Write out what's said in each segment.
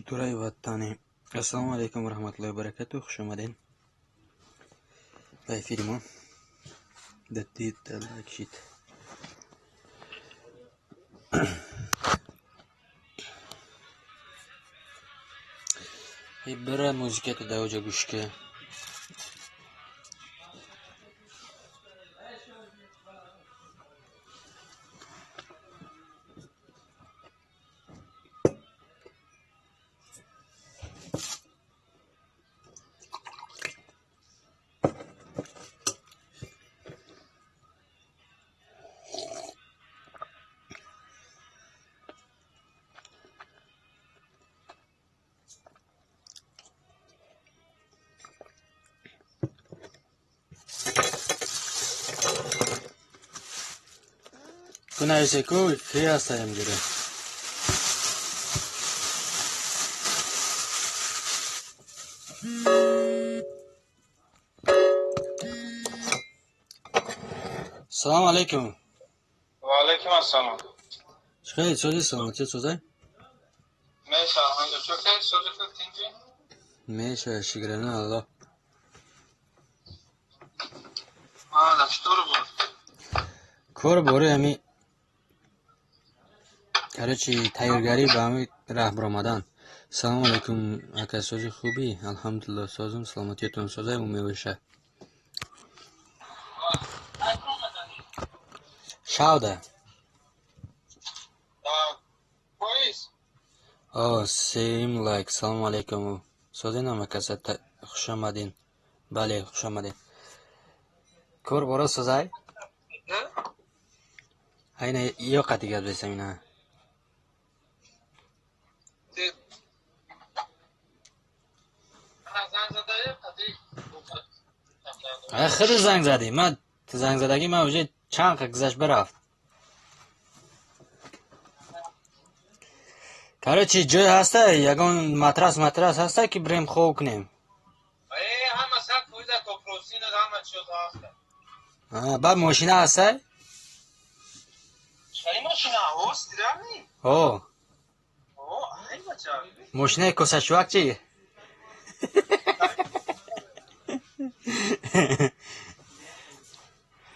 Дураи ватани. Ассалому алайкум ва раҳматуллоҳи ва баракатуҳ. Хуш омадед ба эфири мо. Дадид лайк шид. Бира музикато дар оҷа гӯш ки. Кунайсеку ки ҳастаем ҷура. Салому алайкум. Ва алайкум ассалом. Чӣ хел сози саломатӣ созай? Меша, алҳамдулилла. Чӣ хел сози худ тинҷӣ? Меша, шукрона Аллоҳ. Ана, читор буд? Кор бори ҳами короче тайёргарӣ ба ҳами раҳ баромадан. Салому алайкум, ака, сози хубӣ? Алҳамдулиллоҳ, созум, саломатиятон созай, умеваша. Шавда. Поиз? О, сеюм лайк. Салому алайкум. Созинам акаса, хуш омадин. Бале, хуш омадин. Кор бора созай? Айна ё қати гап зесам ина. Ай худ занг задӣ. Ман занг задагӣ ман уже чанд қа гузашт бирафт. Короче, ҷой ҳаста, ягон матрас ҳаста ки бирем хоб кунем. Ҳама 100% копросина ҳама чиз ҳаста. Баъд мошина ҳастай? Чӣ мошина? О, стиральный? О. О, ай бача. Мошинаи косачувак чӣ?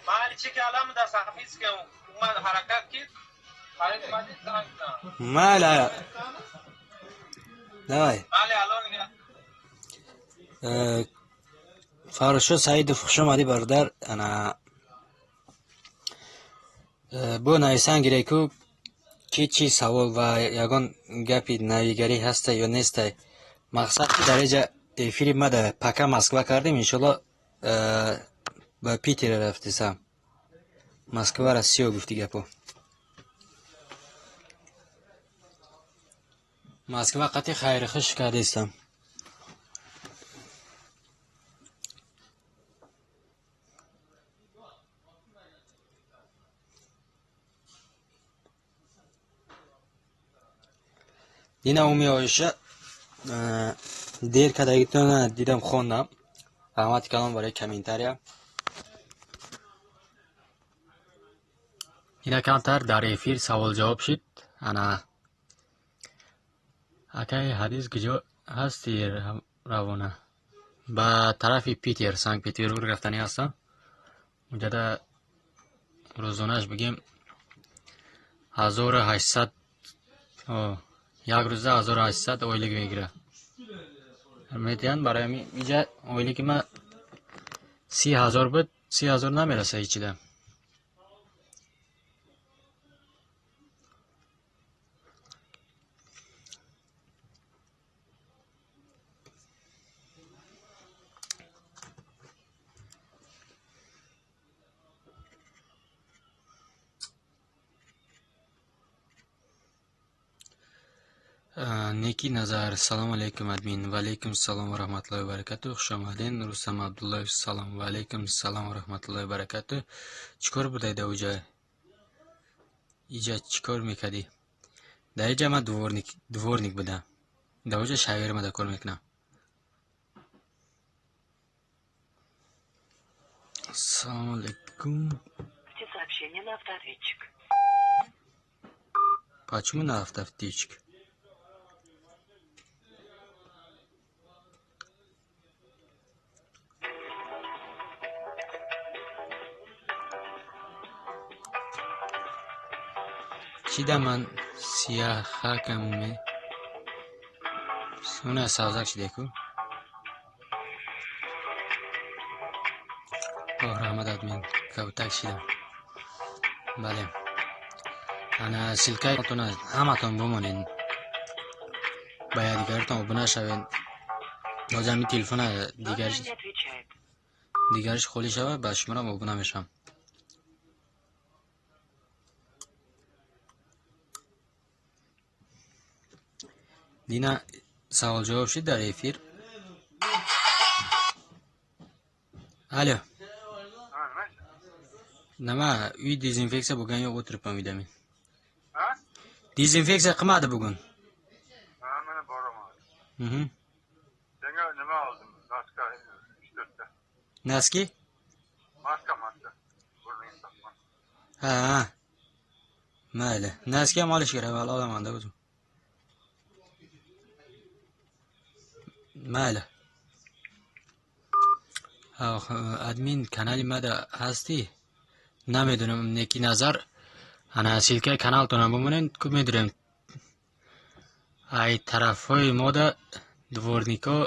Мали чи ки алам да сафиз ки умад ҳаракат кид, харид мадид занг зан. Майла. Давай. Мали алон Фаршод Саидов, хуш омадӣ, бародар. Ана бо нависан гиреку ки чӣ савол ва ягон гапи навигарӣ ҳаста ё нестай. Мақсад ки дар инҷа эфири ма да пока Москва кардем, иншолло ба Питер рафтесам. Москва Россия гуфти гапо. Москва қати хайри хуш кардестам. Дина уми Оиша дер кардагитона дидам, хондам. Раҳмати калон барои комментария. Ина камтар дар эфир савол-ҷавоб шид. Ана акаи ҳадис, куҷо ҳасти равона? Ба тарафи Питер, Санкт Петербург рафтанӣ ҳастам. Унҷада рӯзонааш бигем 1800, як рӯза 1800 ойлик мегирад. Метиҳанд барои ҳамин иҷа ойлики ма 30 000 буд, 30 000 намераса ҳечида. Неки Назар, салому алайкум, админ. Ва алайкум салом ва раҳматуллоҳи ва баракатуҳ. Хуш омадед. Рустам Абдуллоев, салом. Ва алайкум салом ва раҳматуллоҳи ва баракатуҳ. Чӣ кор будай дар уҷа? Иҷа чӣ кор мекардӣ? Дар иҷа ман дворник будам. Дар уҷа шаверма да кор мекунам. Ассалому алайкум. Сообщение на автоответчик. Почему на автоответчик? Чида ман сияҳакам ме? Уна савзак шиде ку? Оҳ, раҳмат, админ, кабутак шидам. Бале. Ана ссылка итона ҳаматон бимонед. Ба якдигаритон обуна шавед. Ҳозир ҳамин телефона Номер не отвечает. Дигариш холӣ шавад, ба шуморам обуна мешавам. Дина савол-ҷавоб шид дар эфир. Алё. Nima, uy dezinfeksiya bo'lgan yo'q, o'tiribman uyda men. Dezinfeksiya qilmadi bugun. Ha, mana boraman. Senga nima oldim? Maska 3-4 ta. Носки? Maska, maska. Burningga taqma. Ha. Mayli. Носки ham olish kerak, hali olaman-da o'zim. Mayli. Админ, канали мада ҳастӣ? Намедонам, неки назар. Ана ссылка и каналтонам бимонед, ку медурем. Ай тарафҳои мода дворник ҳо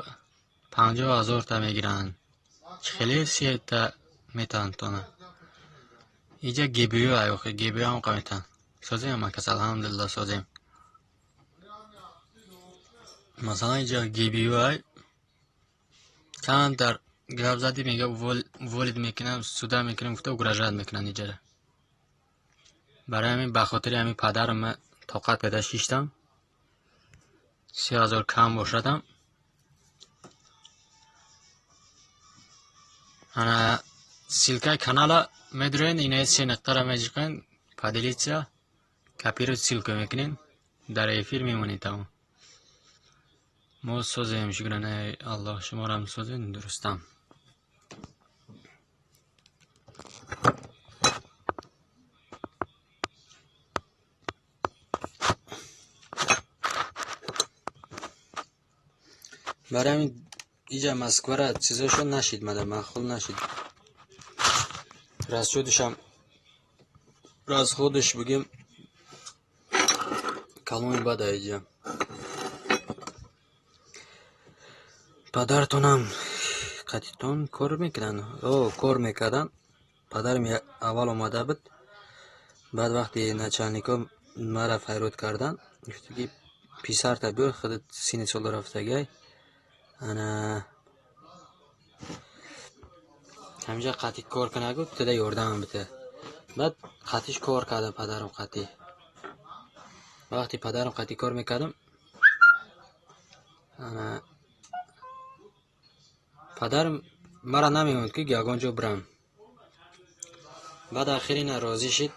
50 000 та мегиранд. Чӣ хеле сета метаванд тона. Иҷа ГБЮ ай охи, ГБЮ ҳам метаванд. Созем акас, алҳамдулиллаҳ, созем. Масалан, иҷа ГБЮ ай чанд дар гап задӣ, мега уволить мекунам, суда мекунам, гуфта угрожать мекунанд иҷара. Барои ҳамин, ба хотири ҳамин падарам тоқат карда шиштам. 30 000 кам бошадам. Ана ссылка и канала медурен, инаи се нуқтаро меҷиқен, поделиться, копировать ссылку мекунен, дар эфир мемонед, тамом. Мо созем, шукранаи Аллоҳ, шуморам созем, дурустам. Барои ҳамин иҷа Москвара чизошо нашид, мада маъқул нашид. Расчёт ишам, расход иш бигем, калони бада иҷа. Падаратонам қатитон кор мекунанд? О, кор мекарданд. Падарам аввал омада буд. Баъд вақте начальник ҳо маро файрод карданд, гуфт ки писарта биёр, худат синни сола рафтагиай. Ана ҳаминҷа қатъи кор кунад, гуфт, туда ёрдамам бита. Баъд қатъиш кор кардам падарам қатъӣ. Вақте падарам қатъӣ кор мекардам, ана падарам маро намемонд, ки ягон ҷо бирам. Баъд ахир ина розӣ шид,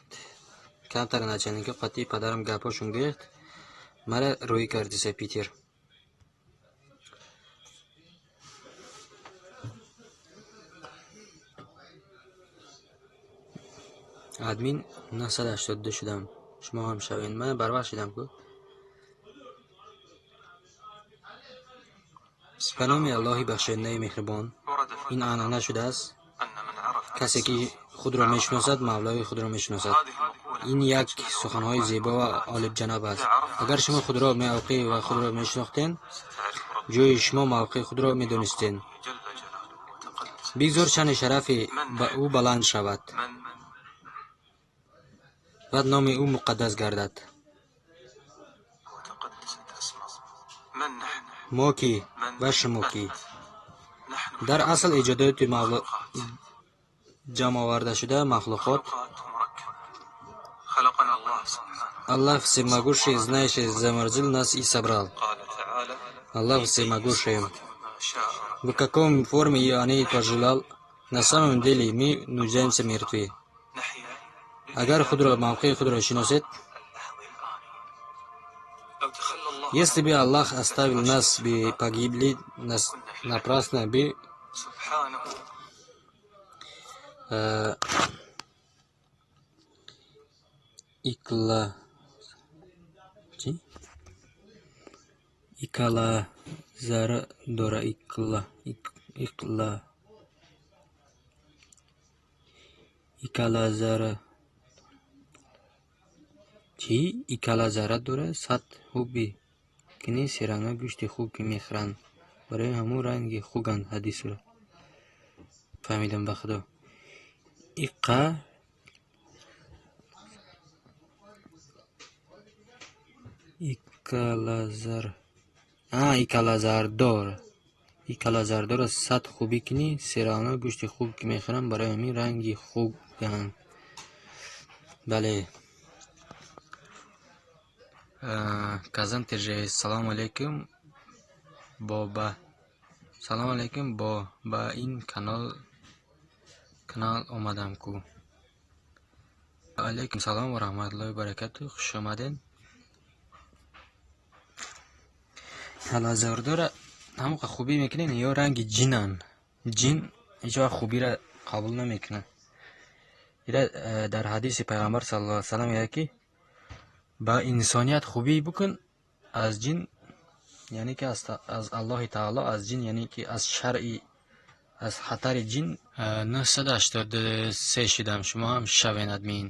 камтар начальник ҳо қатъи падарам гапҳошон гирифт, маро рӯӣ кардиса Питер. Админ, 982 шудам. Шумо ҳам шавед. Ман барвақт шидам ку. Ба номи Аллоҳи бахшояндаи меҳрибон. Ин анъана шудааст. Касе ки худро мешиносад, мавлои худро мешиносад. Ин як суханҳои зебо ва олибҷаноб аст. Агар шумо худро мавқеъ ва худро мешинохтен, ҷои шумо мавқеи худро медонистен. Бигзор шаъни шарафи ӯ баланд шавад ва номи ӯ муқаддас гардад. Мо кӣ ва шумо кӣ? Дар асл эҷодиёти ҷамъовардашуда махлуқот. Аллах всемогущий, знающий, заморозил нас и собрал. Аллах всемогущий. В каком форме они пожелал, на самом деле мы нуждаемся мертвы. Агар худро мавқеи худро шиносед, если бы Аллах оставил нас бы погибли нас напрасно бы икла чи икала зара дора икла икла икала зара. Чӣ? Икала зарар дора, сад ҳубӣ кунӣ, серавно гӯшти хук мехӯранд. Барои ҳамун ранги хуганд ҳадисура. Фаҳмидам ба худо. Иқа икалазар икалазардор. Икалазардора сад хубӣ кунӣ, серавно гӯшти хук мехӯранд, барои ҳамин ранги хуганд. Бале. Казан ТЖ. Салому алейкум. Боба. Салому алейкум. Бо ба ин канал омадам ку. Алейкум салом ва раҳматуллоҳи ва баракатуҳ. Хуш омадед. Калазардора ҳамоқа хубӣ мекунед ё ранги ҷинан. Ҷин ҳеҷ вақт хубиро қабул намекунад. Ира дар ҳадиси пайғамбар саллаллоҳу алайҳи васаллам мегӯяд, ки ба инсоният хубӣ бикун, аз ҷин, яъне ки аз Аллоҳи таоло, аз ҷин, яъне ки аз шаръи, аз хатари ҷин. 983 шудам. Шумо ҳам шавен админ.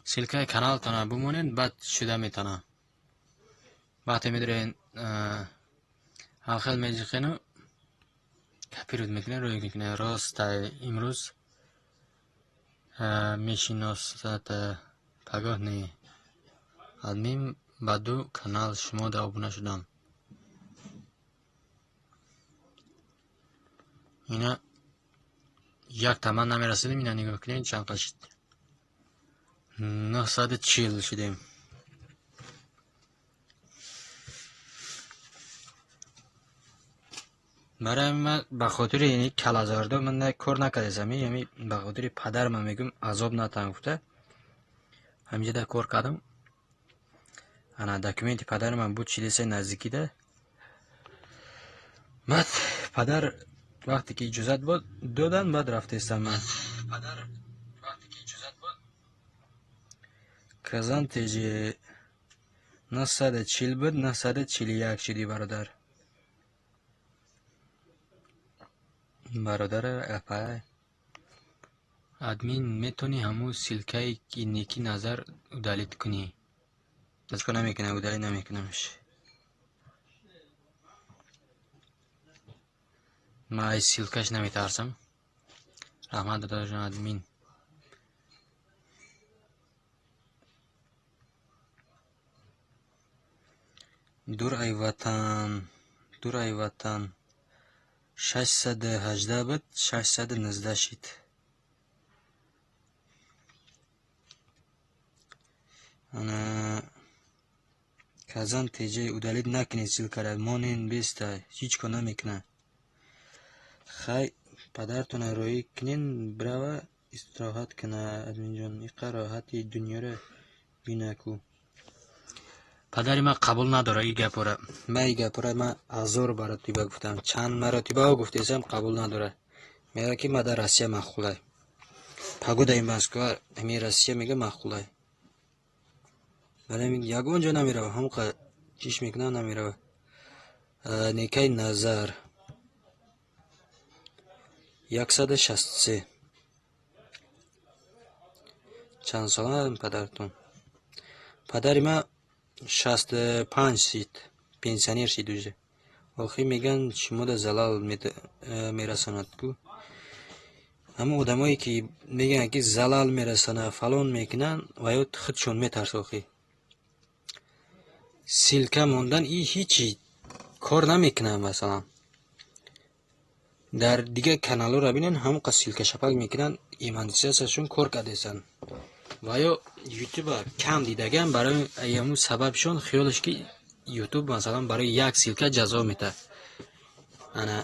Ссылкаи каналтона бимонед, баъд шуда метавонам. Вақте медорен ҳамхел меҷиқену копировать мекунед, рӯй мекунед. Ростай имрӯз мешиносад, пагоҳ не. Админ ба ду канал шумо да обуна шудам. Ина як таман намерасидем, ина нигоҳ кунед чанд қад шуд. 940 шудем. Барои ман ба хотири ини калазордо ман кор накардесам, яъне ба хотири падар ман мегӯм азоб натан гуфта. Ҳаминҷода кор кардам. Ана документи падари ман буд шидесай наздикида. Баъд падар вақте ки иҷозат буд додан, баъд рафтестам ман. Падар вақте ки иҷозат буд Казан ТЖ 940 буд, 941 шуди бародар. Бародар апай. Админ метавонӣ ҳамун ссылкаи ки неки назар удалить кунӣ. Чико намекунам, удалить намекунамш. Ман аз ссылкаш наметарсам. Раҳмат додарҷон админ. Дур ай ватан, дур ай ватан. 618 буд, 619 шид. Ана Казан ТЖ удалить накунед ссылкара, монен беста, ҳеҷ кор намекунад. Хай падартона роҳӣ кунен, брава истироҳат куна админҷон, иқа роҳати дунёро бинаку. Падари ман қабул надорад ин гапора. Ман ин гапора ман ҳазор маротиба гуфтам, чанд маротибаҳо гуфтесам қабул надорад. Мегӯяд ки ман дар Россия маъқулай. Погодаи Москва ҳамин Россия мега маъқулай. Вале ягон ҷо намерава, ҳамқа чиш мекунам намерава. Некаи назар 163. Чанд сола падартон? Падари ман 65 шид, пенсионер шид уже. Охир мегӯянд шумода залал мерасонад ку. Ҳамон одамое ки мегӯянд ки залал мерасонад, фалон мекунанд, ва ё худшон метарсад охир. Ссылка мондан и ҳичи кор намекунад масалан. Дар дигар каналҳоро бинед, ҳамон қад ссылка шапак мекунанд, монетизатсияшон кор кардесанд. Ва ё ютуба кам дидаган, барои ҳамун сабабшон хиёлаш ки ютуб масалан барои як ссылка ҷазо метаҳад. Ана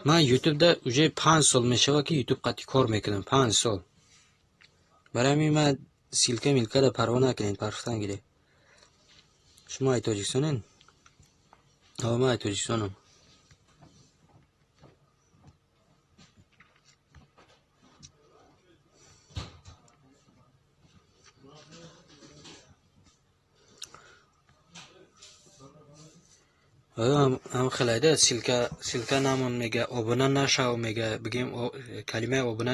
ман ютубда уже 5 сол мешавад ки ютуб қатъи кор мекунам, 5 сол. Барои ҳамин ман ссылка милкада парво накунед, парфтан гиред. Шумо ай Тоҷикистонед? Ҳо, ман ай Тоҷикистонам. Ҳам хелайда ссылка намон мега, обуна нашав мега, бигем калимаи обуна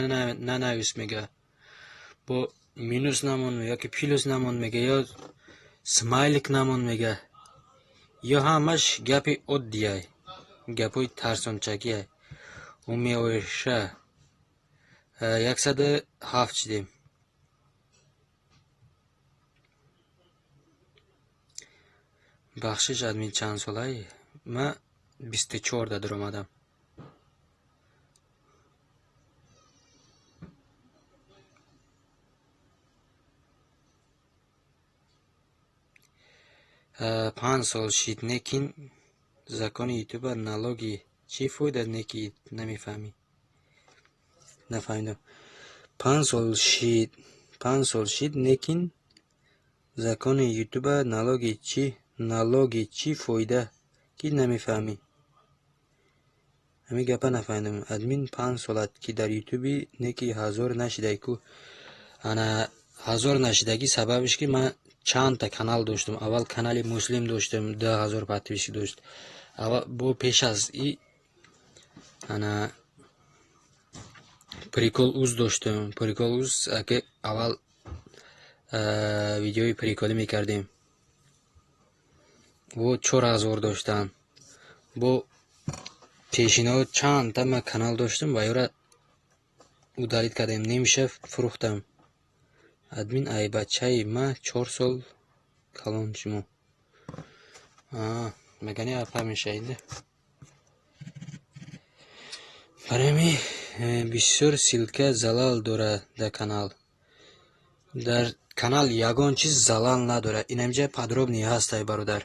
нанавис мега. Бо Минус намон ёки плюс намон мега, ё смайлик намон мега, ё ҳамаш гапи оддияй, гапҳои тарсончакияй. Умеоша 107 шидем. Бахшиш, админ, чанд солаи? Ман 24-да дуромадам. 5 сол шид, лекин закони ютуба налоги чӣ фоида, неки намефаҳмӣ? Нафаҳмидам. 5 сол шид, 5 сол шид, лекин закони ютуба налоги чӣ фоида, ки намефаҳмӣ? Ҳамин гапа нафаҳмидам. Админ, 5 солат ки дар ютуби, неки ҳазор нашидай ку? Ана, ҳазор нашидагӣ сабабиш, ки ман чандта канал доштам. Аввал канали Муслим доштам, 2000 подписчик дошт. Бо пеш аз и ана Прикол Уз доштам. Прикол Уз аки аввал видеои приколӣ мекардем, во 4000 доштанд. Бо пешинаҳо чандта ман канал доштам ва ёра удалить кардем, немиша фурӯхтам. Админ, ай бачаи ма 4 сол калон шумо мегани, апа мешавед. Барои ҳамин бисёр ссылка залал дорад дар канал. Дар канал ягон чиз залал надорад. Инамҷа подробный ҳастай, бародар.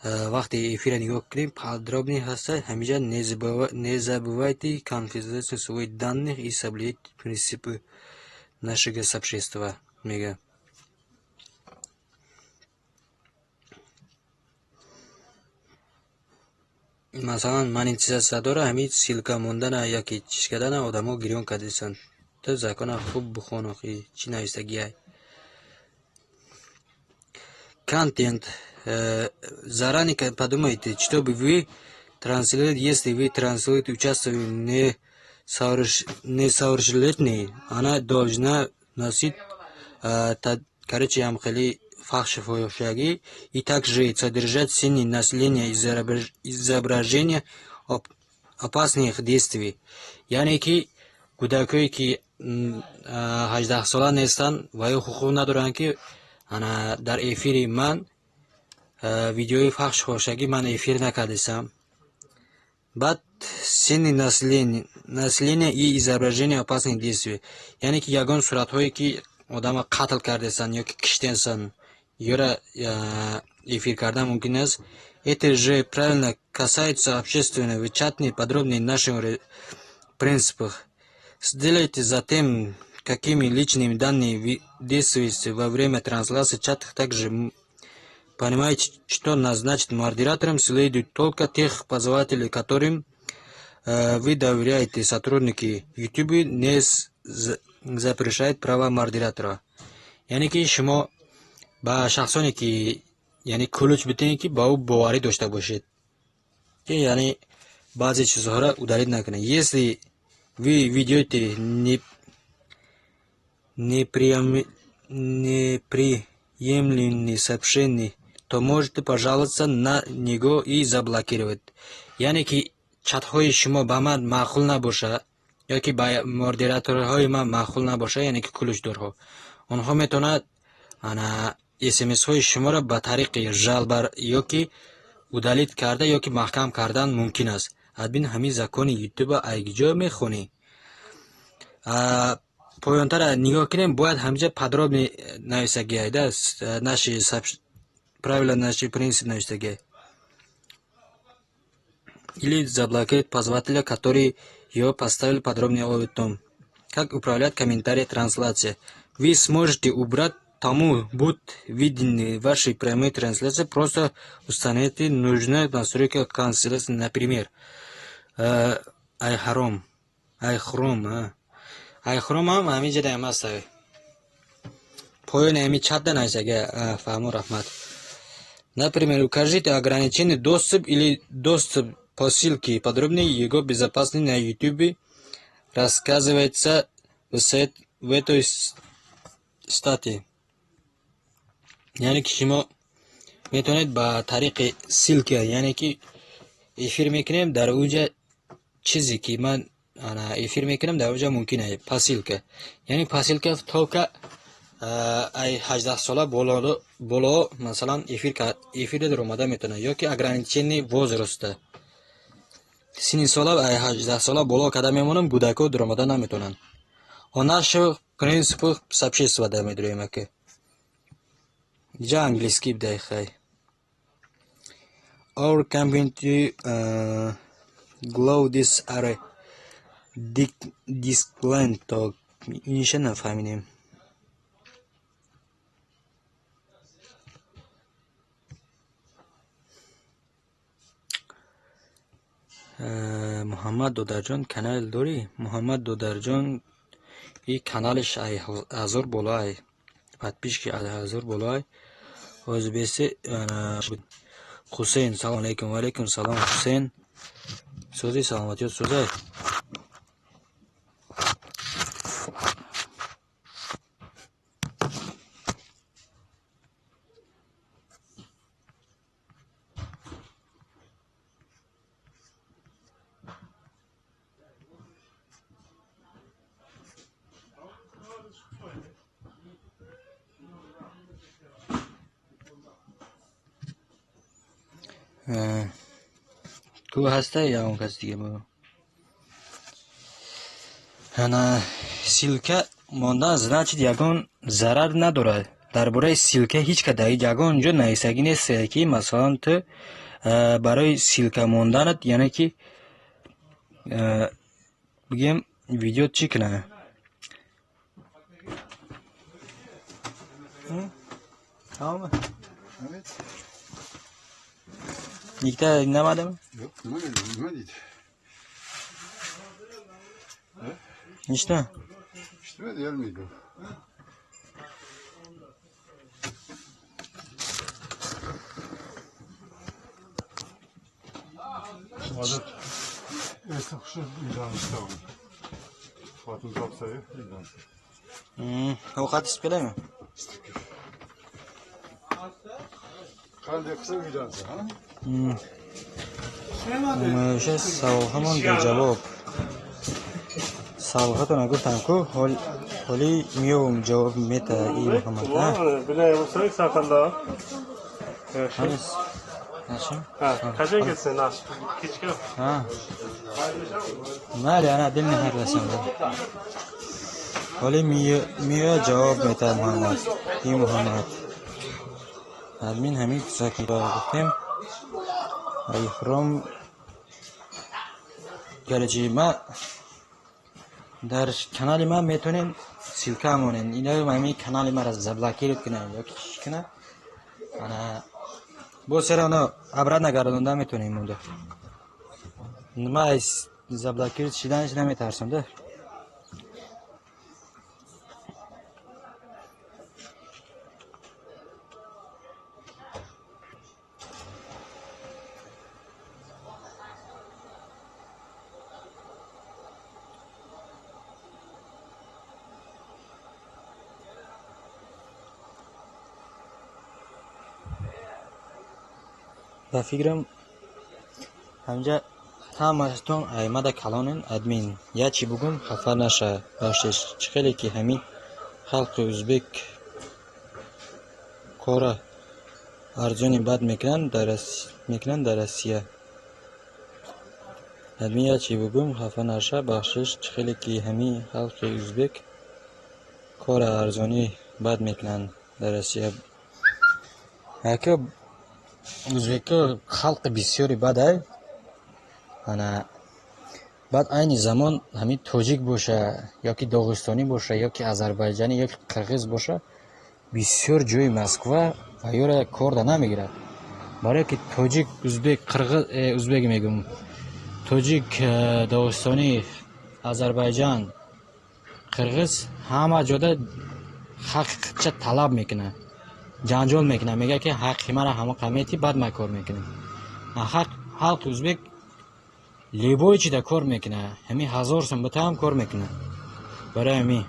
Вақте эфира нигоҳ кунем, подробный ҳастай. Ҳамиҷа: «Не забывайте конфиденциальность своих данных и соблюдайте принципы нашего сообщества», мега. Масалан, монетизатсия дора, ҳамин ссылка мондана яки чиз кардана одамо гирён кардисанд. Ту закона хуб бихон, охи, чӣ навистагиай. Контент. Заранее подумайте, чтобы вы транслировать. Если вы транслируете участвуете несовершеннолетний, она должна носить, короче, ям хеле фахши, и также содержать сцены насилия, изображения опасных действий. Яъне ки кӯдакое ки 18-сола нестанд ва ё ҳуқуқ надоранд, ки ана дар эфири ман видеои фахш-фоҳишагӣ ман эфир накардистам. Баъд сцены насилия и изображение опасных действий, яъне ки ягон суратҳое ки одама қатл кардестанд ё ки киштестанд, ёра эфир кардан мумкин аст. Это же правильно касается общественного чатни, подробнее наших принципах. Следите за тем, какими личными данными вы действуете во время трансляции чата. Также понимаете, что назначить модератором следует только тех пользователей, которым вы доверяете. Сотрудники YouTube не запрещают права модератора. Яъне ки шумо ба шахсоне ки, яъне, ключ битенед, ки ба ӯ боварӣ дошта бошед, ки, яъне, баъзе чизҳоро удалить накунед. Если вы ведете неприемлемые сообщения, то можете пожаловаться на него и заблокировать. Яъне ки чатҳои шумо ба ман маъқул набошад ё ки ба модераторҳои ман маъқул набошад, яъне ки ключдорҳо, онҳо метавонад ана смсҳои шуморо ба тариқи жалоба ё ки удалить карда ё ки маҳкам кардан мумкин аст. Админ, ҳамин закони ютуба айгиҷо мехонӣ? Поёнтара нигоҳ кунем, бояд ҳамиҷа подробный нависагиай да, наши правила, наши принцип нависагиай. Или заблокировать пользователя, который его поставил. Подробнее о том, как управлять комментарией трансляции. Вы сможете убрать тому будут видны ваши прямые трансляции, просто установите нужные настройки трансляции, например. Айхаром, айхром, айхром ҳам ҳамин ҷадаям ҳаст. Поёни ҳамин чатда нависага. Фаҳмо, раҳмат. Например, укажите ограниченный доступ или доступ по ссылке. Подробнее его безопасности на YouTube рассказывается в этой стати, яъне ки шумо метавонед ба тариқи ссылка, яъне ки эфир мекунем, дар уҷа чизе ки ман эфир мекунам, дар уҷа мумкин ай по ссылка, яъне по ссылка только ай 18 сола боло, масалан, эфир даромада метавонад, ё ки ограниченный возраста, синни сола ай 18 сола боло карда мемонам, кӯдако даромада наметавонанд. О наших принципах сообщества да медурем, ака. Иҷа английский бидай, хай. Our community glow this are disclento, иниша нафаҳмидем. Муҳаммад додарҷон, канал дорӣ? Муҳаммад додарҷон, и каналиш ай 1000 боло ай, подписчики ай 1000 боло ай. Ҳозир Хусейн, салом алейкум. Ва алейкум салом, Хусейн. Сӯзи, саломатиёт сӯзай. Ку ҳаста ягон кас дига бо? Ана, ссылка мондан, значит, ягон зарар надорад. Дар бораи ссылка ҳеҷ ка дар ягон ҷо нависагӣ нест, ки масалан ту барои ссылка монданат, яъне ки бигем, видео чӣ кунад? Тамом? Evet. Nikta indamadimi? Yo'q, nima dedi? Nima deydi? Nechta? Eshitmadi, gelmaydi. Hozir esi hushi uylanishda u. Xotin topsa-yu uylansa. Ovqat isib kelaymi? Qanday qilsa uylansa, ha? O'sha savol hamon bejavob. Саволҳотона гуфтам-ку, ҳоли меёвум, ҷавоб мета и Муҳаммад. Bilay bo'lsak, saqanda. Hanisi? Yaxshi? Ha, qachon kelsin nasib? Kechga. Ha. Mayli, ana dilni xayrlasham. Ҳоли меё, ҷавоб мета Муҳаммад. И Муҳаммад. Админ, ҳамин кусаки гуфтем. Ихром гарчи ма дар канали ман метавонем ссылка монем. Ино ҳамин канали маро заблокировать кунанд ё ки чӣ кунанд. Ана, боз чаро оно обратно гардонда метавонем монда. Ма аз заблокировать шиданаш наметарсам да. Ба фикрам, ҳамҷа ҳамаатон аймада калонен, админ. Я чӣ бугум, хафа наша, бахшиш. Чӣ хеле ки ҳамин халқи узбек кора арзони бад мекунанд дар Россия. Админ, я чӣ бугум, хафа наша, бахшиш. Чӣ хеле ки ҳамин халқи узбек кора арзони бад мекунанд дар Россия. Ака, узбекҳо халқи бисёри бадай. Ана, баъд айни замон ҳамин тоҷик боша, ёки доғистонӣ боша, ёки озарбойҷонӣ, ёки қирғиз боша, бисёр ҷои Москва ва ёра корда намегирад. Барое ки тоҷик, узбек, қирғиз, узбек мегӯм, тоҷик, доғистонӣ, озарбойҷон, қирғиз ҳама ҷода ҳақиқатча талаб мекунад, ҷанҷол мекунад, мегӯяд ки ҳаққи маро ҳама қамети, баъд ман кор мекунам. Халқи узбек любой чида кор мекунад, ҳамин 1000 сум бита ҳам кор мекунад. Барои ҳамин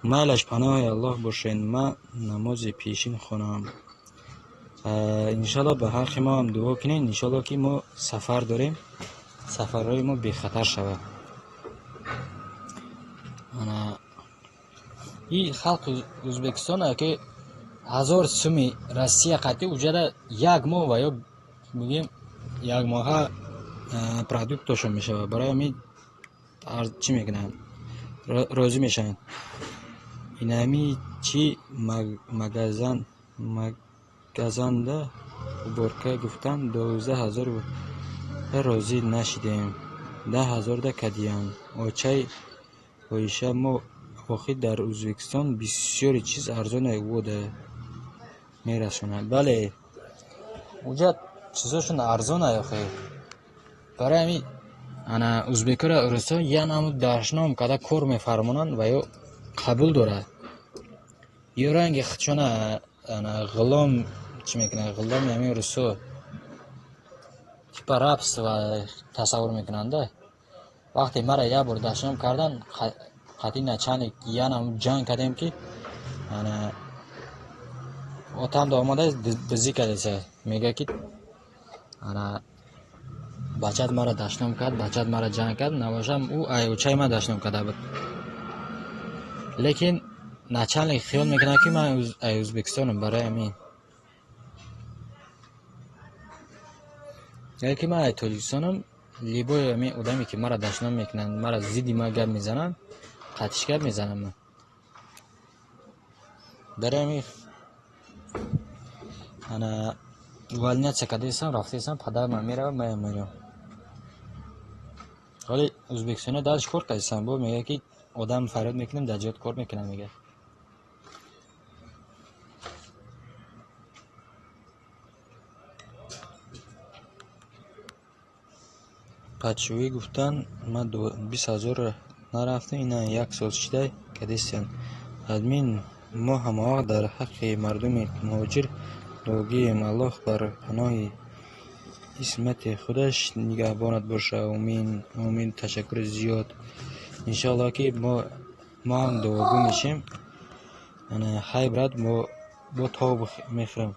Майлаш, паноҳи Аллоҳ бошед, ман намози пешин хонам. Иншалло, ба ҳаққи мо ҳам дуо кунед, иншалло, ки мо сафар дорем, сафарҳои мо бехатар шавад. Ана и халқи Ӯзбекистон, ки 1000 суми Россия қатъи уҷада як моҳ ва ё мегӯем як моҳа продуктошон мешавад. Барои ҳамин чӣ мекунанд, розӣ мешаванд. Инами чӣ магазанда уборка гуфтан 12 000, розӣ нашидем, 10 000-да кардиям. Очаи Оиша мо охир дар Ӯзбекистон бисёри чиз арзоне вода мерасонад. Бале, уҷа чизошон арзона охир. Барои ҳамин ана ӯзбекҳоро русҳо як намуд дашном карда кор мефармонанд ва ё қабул дорад. Ё ранги худшона ана ғулом чӣ мекунанд, ғуломи ҳамин русҳо, типа рабство тасаввур мекунанда. Вақте мара як бор дашном кардан, қатъи начальник як намуд ҷанг кардем, ки ана отамда омада дизӣ кардеса, мегӯяд, ки ана бачат мара дашном кард, бачат мара ҷанг кард. Набошам, ӯ очаи ман дашном карда буд, лекин начальник хиёл мекунад, ки ман ай Ӯзбекистонам. Барои ҳамин ки ман ай Тоҷикистонам, любой ҳамин одаме, ки мара дашном мекунанд, мара зидди ман гап мезананд, қатиш гап мезанам ман. Барои ҳамин ана увольняться кардаистам, рафтаистам, падарман меравад, маям меравам. Ҳоли ӯзбекистониҳо дальше кор кардистанд, бо мегӯяд, ки одам фарёд мекунем, дар ҷоят кор мекунам, мегӯяд. Патшоӣ гуфтан, ман 20 000 нарафтам, ина як сол шида кадистиян. Админ, мо ҳамавақт дар ҳаққи мардуми муҳоҷир дуогӯем, Аллоҳ бар паноҳи исмати худаш нигаҳбонат боша. Омин, омин, ташаккури зиёд. Иншоалло, ки мо ҳам дуогӯ мешем. Ана хай, брат, мо бо тоб мехӯрем.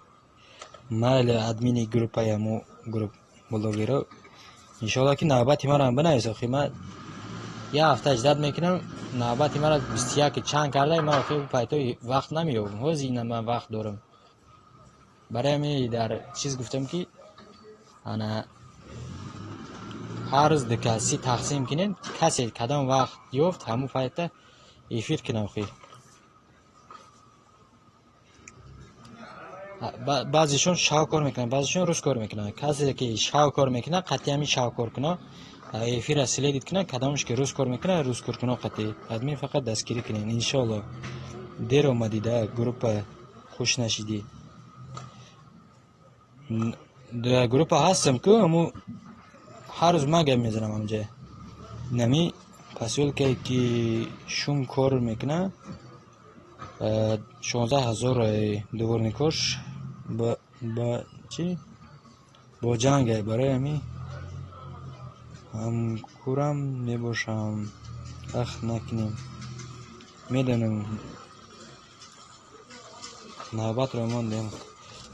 Майли, админи группаи ҳамо групп блогеро, иншоалло, ки навбати маро бинавис. Охи ман як ҳафта ждать мекунам, навбати маро 21 чанд карда, ман охи пайто вақт намеёбам. Ҳозир ина ман вақт дорам. Барои ҳамин дар чиз гуфтам, ки ана ҳар рӯз ду каси тақсим кунем, касе кадом вақт ёфт, ҳамун пайта эфир кунам. Охи баъзешон шав кор мекунанд, баъзешон рӯз кор мекунанд. Касе ки шав кор мекунад, қатъи ҳамин шав кор кунад, эфира следить кунад, кадомаш ки рӯз кор мекунад, рӯз кор кунад, қатъи админ фақат дастгирӣ кунед, иншоалло. Дер омадӣ да группа, хуш нашидӣ. Дар группа ҳастам ку, аммо ҳар рӯз ман гап мезанам ҳамҷа. Нами посёлкае ки шум кор мекунад, 16 000 дворникош ба чӣ бо ҷанге. Барои ҳамин ҳамкурам мебошам, вақт накунем, медонам, навбатро мондем.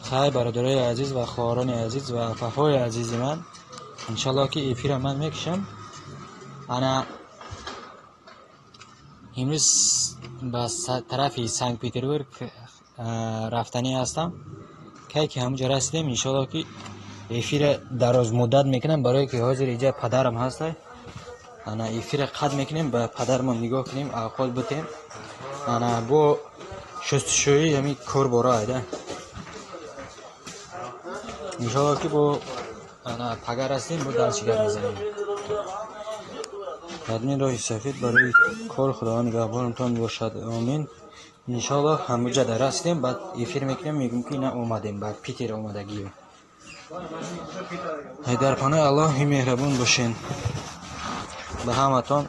Хай, бародарои азиз ва хоҳарони азиз ва апаҳои азизи ман, иншалло, ки эфира ман мекушам. Ана имрӯз ба тарафи Санкт Петербург рафтанӣ ҳастам. Кай ки ҳамунҷо расидем, иншалло, ки эфира дарозмуддат мекунам, барое ки ҳозир иҷа падарам ҳаста. Ана эфира қатъ мекунем, ба падармон нигоҳ кунем, авқот бутем, ана бо шустушӯӣ ҳамин кор бора айда. Иншалло, ки бо ана пага расидем, бо дальше гап мезанем. Админ, роҳи сафед барои кор, Худованд нигаҳбонатон бошад, омин. Иншоалло, ҳамуҷа расидем, баъд эфир мекунем, мегӯем, ки ина омадем, ба Питер омадагием. Дар паноҳи Аллоҳи меҳрабон бошен. Ба ҳаматон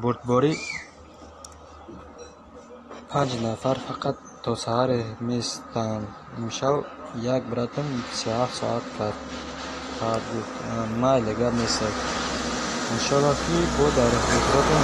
бурдборӣ. Панҷ нафар фақат то саҳар местанд. Имшаб як братам 37 соат кард, гуфт, майли, гап нест. Иншоалло, ки бо дар охиратон.